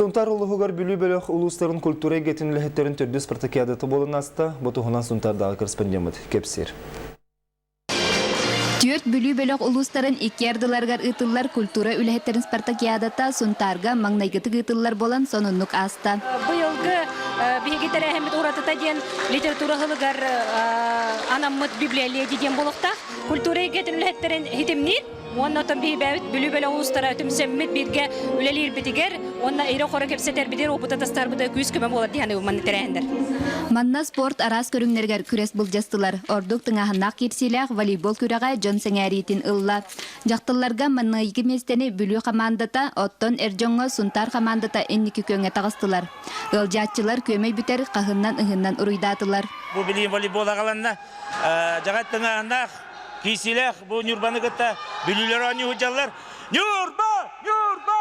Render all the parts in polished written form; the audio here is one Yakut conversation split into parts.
Сунтаар улууһугар Бүлүү бөлөх улуустарын культура эйгэтин үлэһиттэрин төрдүс спартакиадата буолан ааста. Бу туһунан Сунтаардааҕы корреспондеммыт кэпсиир. Түөрт Бүлүү бөлөх улуустарын икки ардыларыгар ыытыллар культура үлэһиттэрин спартакиадата Сунтаарга маҥнайгытык ыытыллар буолан сонуннук ааста. Быйылгы биһиги тэрээһиммит уратыта диэн литература сылыгар анаммыт библиоледи диэн буолуохтаах. Культура эйгэтин үлэһиттэрин хитимниир Уонна оттон биһибээбит Бүлүү бөлөх улуустара түмсэммит бииргэ үлэлиирбитигэр уонна ирэ-хоро кэпсэтэрбитигэр опыта тастарбытыгар күүс-көмө буолар дии саныыбын маннык тэрээһиннэр. Манна спорт араас көрүҥнэригэр күрэс былдьастылар. Ордук тыҥааһыннаах киирсиилээх волейбол күрэҕэ дьон сэҥээриитин ылла. Дьахталларга маҥнайгы миэстэни Бүлүү хамаандата, оттон эр дьоҥҥо Сунтаар хамаандата инники күөҥҥэ таҕыстылар. Ыалдьааччылар күөмэй бүтэр хаһыннан-ыһыннан уруйдаатылар. Бу билигин волейбол аҕаланна. Дьаҕат тыҥааһыннаах Киисилээх бу Ньурбаны кытта Бүлүүлэр оонньуу сылдьаллар. Ньурба! Ньурба!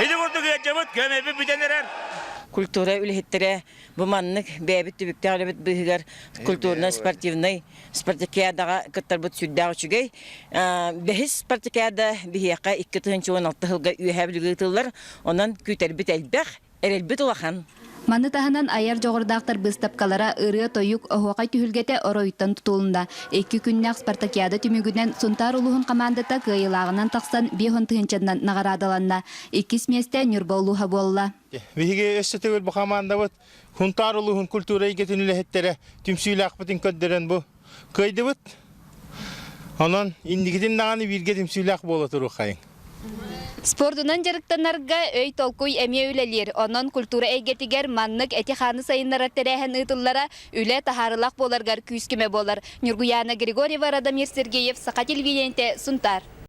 Ити курдук ыалдьабыт, көмөбүт бүтэн эрэр. Культура үлэһиттэрэ бу маннык бэйэбит түбүктээх үлэбит быыһыгар культурно-спортивнай спартакиадаҕа кыттарбыт сүрдээх үчүгэй. Бэһис спартакиада биһиэхэ 2016 сылга Үөһээ Бүлүүгэ ыытыллар. Онон күүтэрбит элбэх, Эрэлбит улахан. Маны таһынан айар дьоҕурдаахтар быыстапкалара, ырыа-тойук, оһуохай түһүлгэтэ оройуттан тутулунна. Икки күннээх спартакиада түмүгүнэн Сунтаар улууһун хамаандата кыайыылааҕынан тахсан 50 тыһыынчанан наҕараадаланна. Иккис миэстэ Ньурба улууһа буолла. Биһиги өссө төгүл бу хамаандабыт Сунтаар улууһун культура эйгэтин үлэһиттэрэ түмсүүлээхпитин көрдөрөн бу кыайдыбыт. Онон инникитин даҕаны бииргэ түмсүүлээх буола туруоххайыҥ. Спордунан дьарыктанарга өй-толкуй эмиэ үлэлиир. Онон культура эйгэтигэр маннык эти-хааны сайыннарар тэрээһин ыытыллара үлэ таһаарыылаах буоларыгар күүс-көмө буолар. Ньургуйаана Григорьева, Радомир Сергеев, Саха телевидениетэ, Сунтаар.